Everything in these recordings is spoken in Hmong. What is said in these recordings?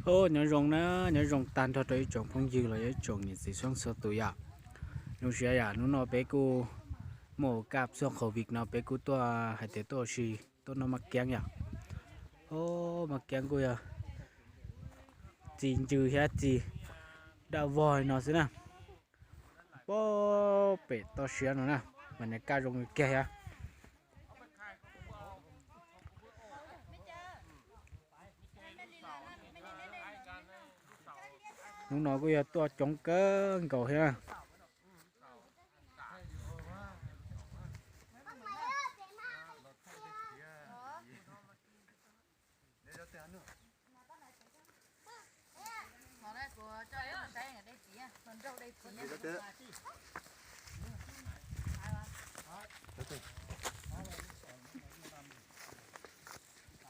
Os, nyob zoo na, nyob zoo tag nrho rau ib tsoom phooj ywg los yog ib tsoom niam txiv soob txhua tus yom. Zoo siab yom, hnub no peb kuj muaj kaj txog covid no peb kuj tuaj hais tias tuaj ua si, tuaj noj maj kiab yom. Os, maj kiab kuj yog txiv ntsws thiab txiv daj vog no xwb na. Pem toj siab no na, mas niag kaj zoo kiag thiab. Hnub no kuj yog tuaj coob kawg nkaus thiab.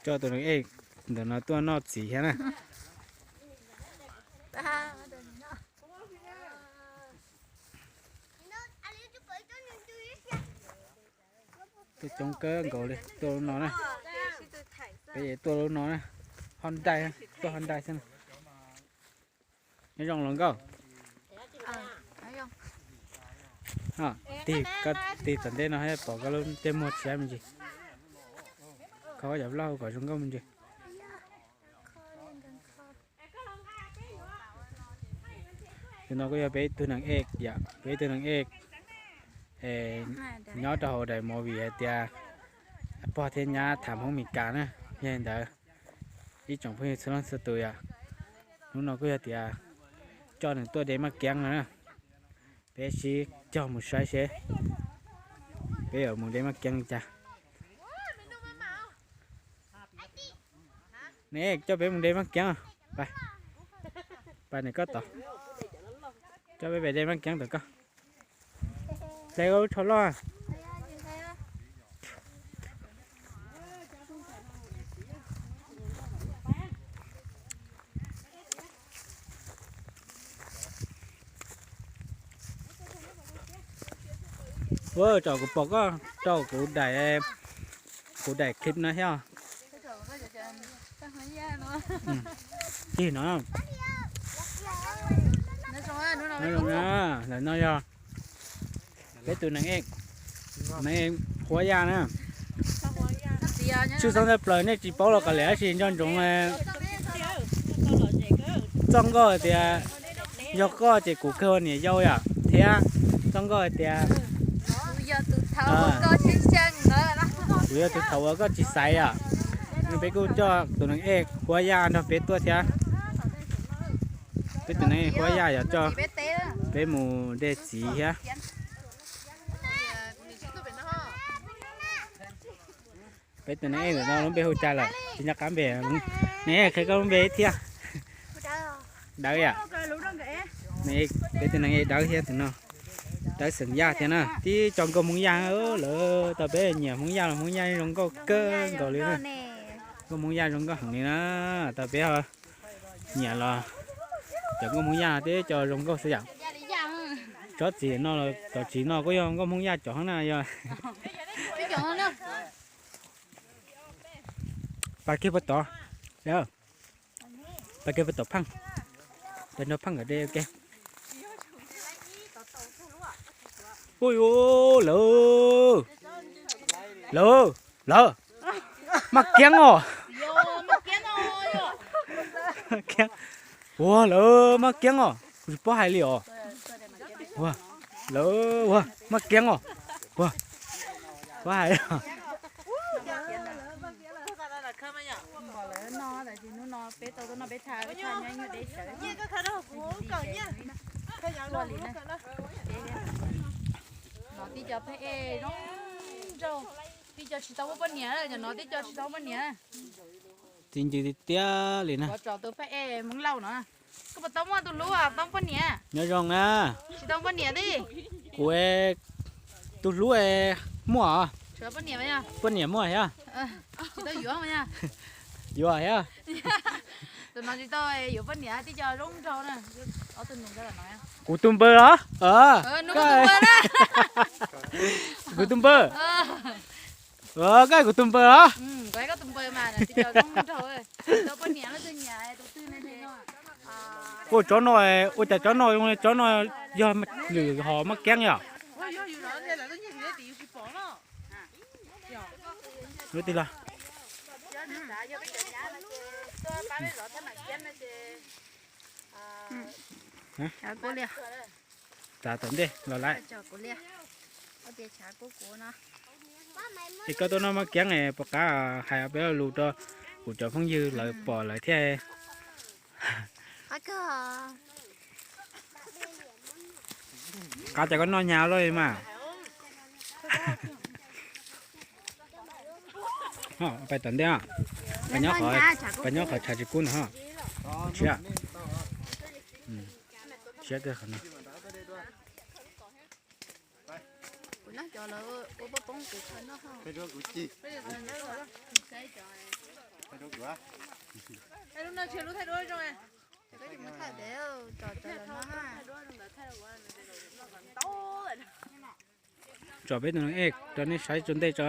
Coj tus neeg ej ntawm no tuaj noj txiv thiab na. Tuaj coob kawg nkaus li, tuaj lub no na. Peb tuaj lub no na, Honda, tuaj Honda xwb na. Nyob zoo los nkauj. Tig, tig tom ntej no pom koj lub ntsej muag tshiab me ntsis. Kho cov vlog kom zoo nkauj me ntsis. Tus no kuj yog peb ib tug neeg ej yom, peb ib tug neeg ej nyob rau hauv daim movie hais tias pog thiab nyab tham hmoob Mes Kas na. Yog li ntawd ib tsoom phooj ywg txhua leej txhua tus yom, hnub no kuj yog tias coj nws tuaj de maj kiab no na. Peb sib cog mus saib seb peb yuav mus de maj kiab li cas. Neb coj peb mus de maj kiab, pab nws koj tod, coj peb pem de maj kiab tod koj. Hle koj lub tsho loj. Ua tsaum kuv pom koj rau kuv daim, kuv daim clip no thiab. Tig no. Lawm no yog peb tus neeg ej, neeg ej Huab Yaj na. Tshwj xeeb tshaj plaws nej tsis paub los kav liam, tab sis nco ntsoov txoj nkauj hais tias yog koj ces kuv kawg ua niam yau yom, thiab txoj nkauj hais tias kuv yog tus thaum uas koj tsis xaiv yom. Peb kuj coj tus neeg ej Huab Yaj nrog peb tuaj thiab. Peb tus neeg ej Huab Yaj yog coj peb mus de txiv thiab. Peb tus neeg ej ntawm no lub npe hu cas lawm tsis nco qab npe, neeg ej qhia koj lub npe thiab. Dawb yom. Peb tus neeg ej Dawb thiab tus no, Dawb xeem Yaj thiab na. Tib co nkauj Hmoob Yaj lawm, tau peb nyiam Hmoob Yaj los Hmoob Yaj zoo nkauj kawg nkaus li na. Nkauj Hmoob Yaj zoo nkauj heev li na, tau peb nyiam los cov nkauj Hmoob Yaj tib co zoo nkauj xwb yom. Tsob txiv no, cov txiv no kuj yog nkauj Hmoob Yaj cov na yog. Pas kiag puag tod, pas kiag puag tod pheej, pas nrog pheej nkawd de ua ke. Ui, lawv, lawv, lawv, maj kiab os. Ua lawv maj kiab os, kuv tsis paub hais li os. Ua lawv, ua maj kiab os. Ua, paub hais li os. No tib co pheej ej zoo nraug, tib co tsis tau muaj poj niam, cov no tib co tsis tau muaj poj niam. Txi ncw tiag tiag li na. Ua tsaus tus pheej ej Hmoob Lauj no. Koj puas tau muaj tus hlub tau poj niam? Nyob zoo na. Tsis tau poj niam li. Kuv tus hlub muaj, poj niam muaj thiab. Tsis tau yuav, yuav thiab. Tus no tsis tau yuav poj niam, tib co zoo nraug na. Kuv tus npawg los? Kuv tus npawg. Koj kuv tus npawg los? Tsis tau poj niam, tus twg nyiam tus twg ne. Ua tsob no, ua cas tsob no, tsob no yog lwm hom maj kiab yom? Tig los. Txav tom ntej los lawm. Es koj tuaj noj maj kiab es puas qab hais ob peb lo lus rau kuv cov phooj ywg lawv pom lawv thiab? Qab cas koj noj hnyav luaj mas. Pais tom ntej, pais nyob qhov tshav tsis kub ntag. Tshiab, tshiab kiag qhov no. Tso peb tus neeg ej rau nej saib tso ntej tso.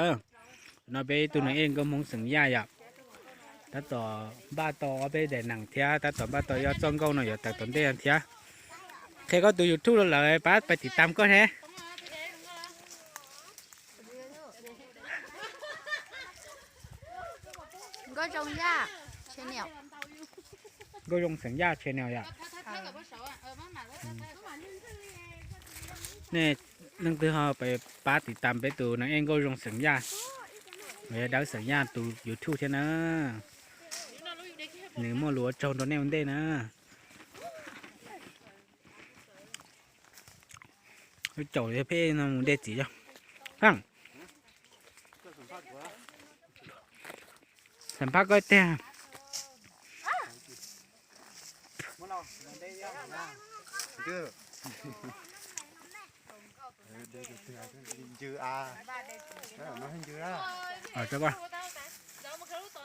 No peb ib tug neeg ej nkauj Hmoob xeem Yaj yom. Tab tom npaj tau ob peb daim nees thiab tab tom npaj tau ib ob txoj nkauj no yuav tawm tom ntej thiab. Qhia koj tus YouTube los lawm pab pais tim tam koj thiab. Nkauj Zoo xeem Yaj channel yom. Nej leej twg ho pab tim tam peb tus neeg ej Nkauj Zoo xeem Yaj, los yog Dawb xeem Yaj tus YouTube thiab na. Nws muaj lus ua tsaug rau nej ua ntej na. Caum peb no mus de txiv os. Xam phaj koj tiag.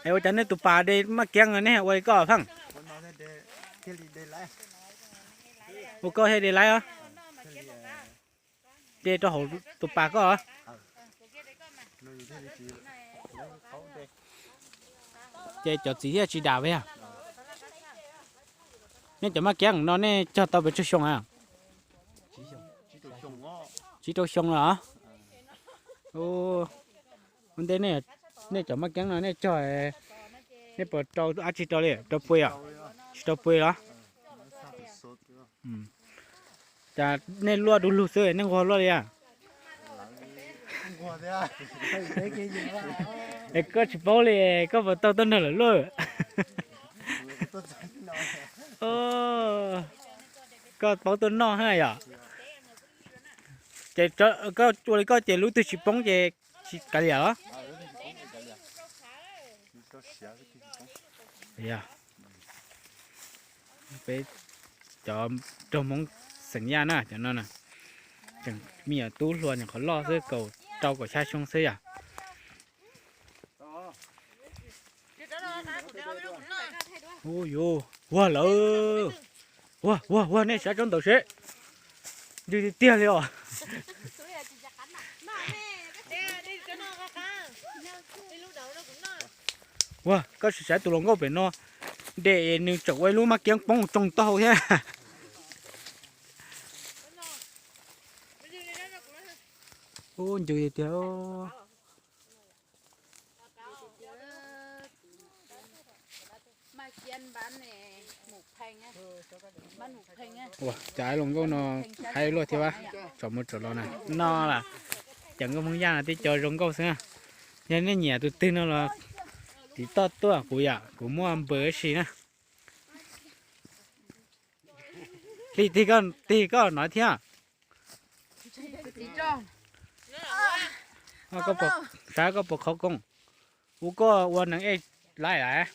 Es ua cas nej tus pas de maj kiab nej ua li koj Phaj? Ua koj thiaj de laib os. De rau hauv tus pas koj os. Ces cov txiv thiaj tsis dam yog. Nej cov maj kiab no nej cog tau pes tsawg xyoo a? Tsib rau xyoo los? Ua ntej nej cov maj kiab no nej cog, nej puas rau dab tsi rau li, rau pua os? Tsis rau pua los? Cas nej luaj du lug xwb, nej nquag luaj li a? Es koj tsis paub li, koj puas tau tuaj nrog lawv luaj? Koj paub tuaj noj thiab yom? Ces koj ua li koj ces lub twg tsis poob ces tsis kav liam los? Peb cov nraug Hmoob xeem Yaj na, cov no na, tseem me nyuam tub hluas nyuam qhuav loj xwb, kaum rau kaum xya xyoo xwb yom. Ua yus, ua lawm. Ua, ua, ua, nej saib tsob ntawd seb. Ntws tiag tiag li os. Ua, koj sim saib tus hluas nkauj pem no, de nws tseem ua ib lub maj kiab poob tsoo taub hau thiab. Ub, ncw tiag tiag. Ua cas hluas nkauj no haib luaj thiab a, tsom mus tsom los na. No las cov nkauj Hmoob Yaj no tib co zoo nkauj xwb na. Yog nej nyiam tus twg no los tiv toj tuaj kuv yom, kuv muaj npawg ib si na. Hli tig koj, tig koj no thiab. Saib koj puas khov koob, ua koj ua neeg ej laib lawm.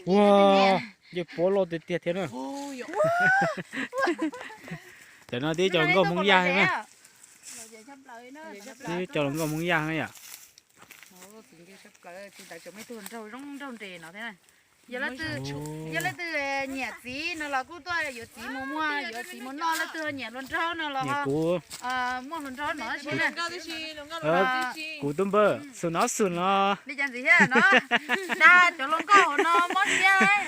Ua, ncej puav loj tiag tiag thiab na. Cov no tib co nkauj Hmoob Yaj na. Tib co nkauj Hmoob Yaj na yom. Yog leej twg, yog leej twg nyiam txiv no los kuj tuaj yuav txiv mus muag, yuav txiv mus noj, leej twg ho nyiam hluas nraug no los kuv muaj hluas nraug no si na. Kuv tus npawg xum no xum no. Li cas ntxiv thiab no? Dag cov hluas nkauj no mob siab,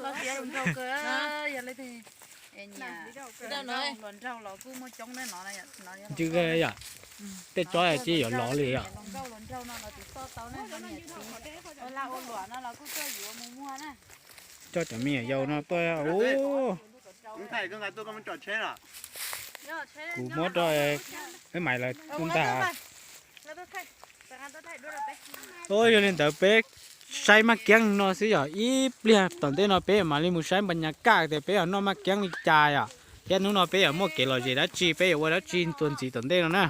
mob siab hluas nraug kawg, yog leej twg nyiam hluas nraug los kuj muaj coob na no. Ntws yom, tej tsob cia yuav lov li yom. Hluas nkauj hluas nraug no los tus toj tau na, nyiam txiv, ua lag ua luam no los kuj tuaj yuav mus muag na. Coj cov me nyuam yaus no tuaj ua. Kuv muab rau peb Maiv lawv ntag. Yog li ntawd peb saib maj kiab no xwb yom, ib pliag tom ntej no peb mam li mus saib npas nyas kaj tias peb yuav noj maj kiab li cas yom, thiab hnub no peb yuav muaj kev lom zem dab tsi, peb yuav ua dab tsi tuaj ntxiv tom ntej no na.